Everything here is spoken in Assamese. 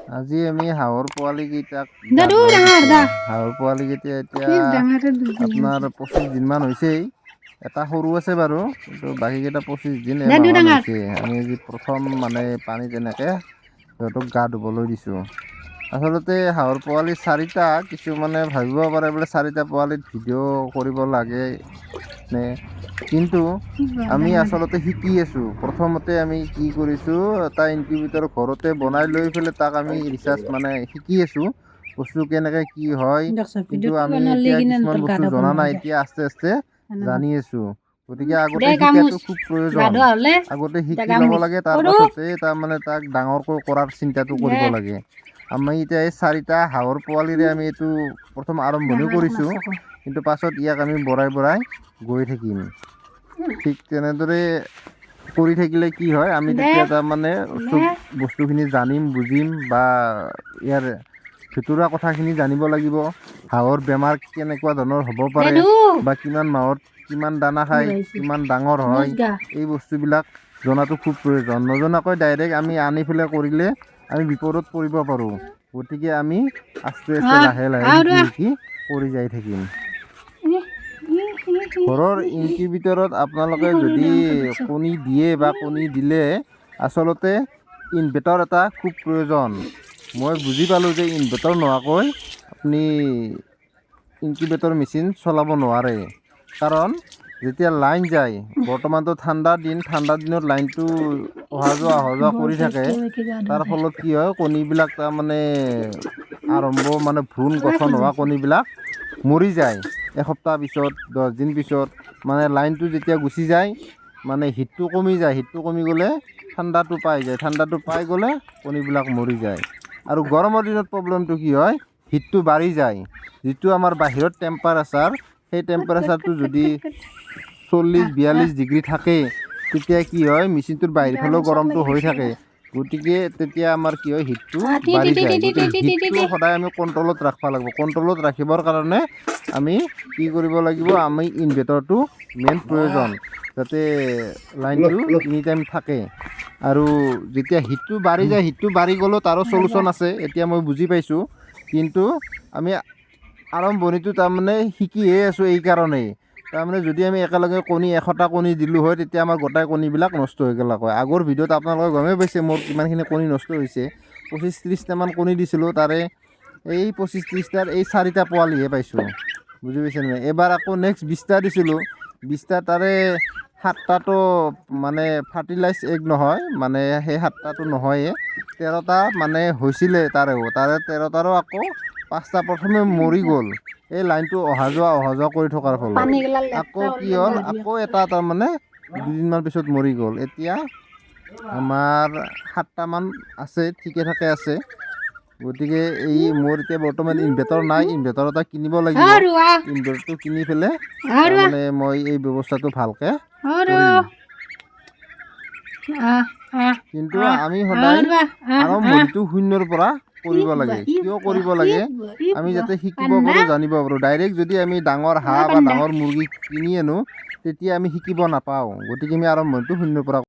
আজি আমি হাঁহৰ পোৱালিকেইটাক গা দাদু ধুৱাই ডাঙৰ দিছোঁ। দা। হাঁহৰ পোৱালিকেইটা এতিয়া ডাঙৰ। আপোনাৰ 25 দিনমান হৈছেই। এটা সৰু আছে বাৰু, কিন্তু বাকীকেইটা 25 দিন দাদু এমাহমান ডাঙৰ। হৈছে। আমি আজি প্ৰথম মানে পানীত এনেকৈ সিহঁতক গা ধুবলৈ দিছোঁ। আচলতে হাঁহৰ পোৱালি চাৰিটা, কিছুমানে ভাবিব পাৰে বোলে চাৰিটা পোৱালিত ভিডিঅ' কৰিব লাগে নে? কিন্তু আমি আচলতে শিকি আছোঁ। প্ৰথমতে আমি কি কৰিছোঁ, এটা ইনকিউবেটৰ ঘৰতে বনাই লৈ পেলাই তাক আমি ৰিচাৰ্চ মানে শিকি আছোঁ, বস্তু কেনেকৈ কি হয়। কিন্তু আমি এতিয়া কিছুমান বস্তু জনা নাই, এতিয়া আস্তে আস্তে জানি আছোঁ। গতিকে আগতে দে গামোচ। শিকাটো খুব গা প্ৰয়োজন। ধোৱা হ'লে আগতে শিকি গামোচ। ল'ব লাগে, তাৰ সৰু। পাছতে তাৰমানে তাক ডাঙৰকৈ কৰাৰ চিন্তাটো কৰিব দে। লাগে। আমি এতিয়া এই চাৰিটা হাঁহৰ পোৱালিৰে আমি এইটো প্ৰথম আৰম্ভণি কৰিছোঁ, কিন্তু পাছত ইয়াক আমি বঢ়াই বঢ়াই গৈ থাকিম। ঠিক তেনেদৰে কৰি থাকিলে কি হয়, আমি দে। তেতিয়া তাৰমানে চব দে। বস্তুখিনি জানিম, বুজিম বা ইয়াৰ ভিতৰুৱা কথাখিনি জানিব লাগিব। হাঁহৰ বেমাৰ কেনেকুৱা ধৰণৰ হ'ব পাৰে দাদু বা কিমান মাহত কিমান দানা খায়, ওলাইছে। কিমান ডাঙৰ হয়, গা এই বস্তুবিলাক জনাটো খুব প্ৰয়োজন। নজনাকৈ ডাইৰেক্ট আমি আনি পেলাই কৰিলে আমি বিপদত পৰিব পাৰোঁ। গতিকে আমি আস্তে আস্তে আহ, লাহে লাহে আৰু শিকি আহ। শিকি কৰি যাই থাকিম। ঘৰৰ ইনকিউবেটৰত আপোনালোকে যদি কণী দিয়ে বা কণী দিলে আচলতে ইনভাৰ্টাৰ এটা খুব প্ৰয়োজন। মই বুজি পালোঁ যে ইনভাৰ্টাৰ নোহোৱাকৈ আপুনি ইনকিউবেটৰ মেচিন চলাব নোৱাৰে। কাৰণ যেতিয়া লাইন যায়, বৰ্তমানতো ঠাণ্ডা দিন, ঠাণ্ডা দিনত লাইনটো অহা যোৱা অহা যোৱা কৰি থাকে। তাৰ ফলত কি হয়, কণীবিলাক তাৰমানে আৰম্ভ মানে ভ্ৰূণ গঠন হোৱা কণীবিলাক মৰি যায়। এসপ্তাহ পিছত, 10 দিন পিছত মানে লাইনটো যেতিয়া গুচি যায়, মানে হিটটো কমি যায়। হিটটো কমি গ'লে ঠাণ্ডাটো পাই যায়। ঠাণ্ডাটো পাই গ'লে কণীবিলাক মৰি যায়। আৰু গৰমৰ দিনত প্ৰব্লেমটো কি হয়, হিটটো বাঢ়ি যায়। যিটো আমাৰ বাহিৰত টেম্পাৰেচাৰ, সেই টেম্পাৰেচাৰটো যদি 40 42 ডিগ্ৰী থাকে, তেতিয়া কি হয়, মেচিনটোৰ বাহিৰ ফালেও গৰমটো হৈ থাকে। গতিকে তেতিয়া আমাৰ কি হয়, হিটটো বাঢ়ি যায়। গতিকে হিটটো সদায় আমি কণ্ট্ৰলত ৰাখিব লাগিব। কণ্ট্ৰলত ৰাখিবৰ কাৰণে আমি কি কৰিব লাগিব? আমি ইনভাৰ্টাৰটো মেইন প্ৰয়োজন, যাতে লাইনটো এনি টাইম থাকে। আৰু যেতিয়া হিটটো বাঢ়ি যায়, হিটটো বাঢ়ি গ'লেও তাৰো চলুচন আছে, এতিয়া মই বুজি পাইছোঁ। কিন্তু আমি আৰম্ভণিটো তাৰমানে শিকিহে আছোঁ। এইকাৰণেই তাৰমানে যদি আমি একেলগে কণী 100টা কণী দিলোঁ হয়, তেতিয়া আমাৰ গোটেই কণীবিলাক নষ্ট হৈ গ'ল হয়। আগৰ ভিডিঅ'ত আপোনালোকে গমেই পাইছে মোৰ কিমানখিনি কণী নষ্ট হৈছে। 25 30টামান কণী দিছিলোঁ, তাৰে এই 25 30টাৰ এই চাৰিটা পোৱালিহে পাইছোঁ। বুজি পাইছে নাই? এবাৰ আকৌ নেক্সট 20টা দিছিলোঁ। 20টা তাৰে সাতটাটো মানে ফাৰ্টিলাইজ এগ নহয়, মানে সেই সাতটাটো নহয়ে। 13টা মানে হৈছিলে, তাৰে 13টাৰো আকৌ পাঁচটা প্ৰথমে মৰি গ'ল, এই লাইনটো অহা যোৱা অহা যোৱা কৰি থকাৰ ফলত। পানী গিলা। আকৌ কি হ'ল, আকৌ এটা তাৰমানে দুদিনমান পিছত মৰি গ'ল। এতিয়া আমাৰ সাতটামান আছে, ঠিকে থাকে আছে। গতিকে এই মোৰ এতিয়া বৰ্তমান ইনভাৰ্টাৰ নাই, ইনভাৰ্টাৰ এটা কিনিব লাগিব। আৰু আহ। ইনভাৰ্টাৰটো কিনি পেলাই আৰু আহ। তাৰমানে মই এই ব্যৱস্থাটো ভালকৈ আৰু কৰিম। আহ আহ। কিন্তু আমি সদায় আৰু আহ আহ। আৰম্ভণিটো শূন্যৰ পৰা কৰিব লাগে। কিয় কৰিব লাগে? আমি যাতে শিকিব পাৰোঁ, জানিব পাৰোঁ। ডাইৰেক্ট যদি আমি ডাঙৰ হাঁহ বা ডাঙৰ মুৰ্গী কিনি আনো, তেতিয়া আমি শিকিব নাপাওঁ। গতিকে আমি আৰম্ভণিটো শূন্যৰ পৰা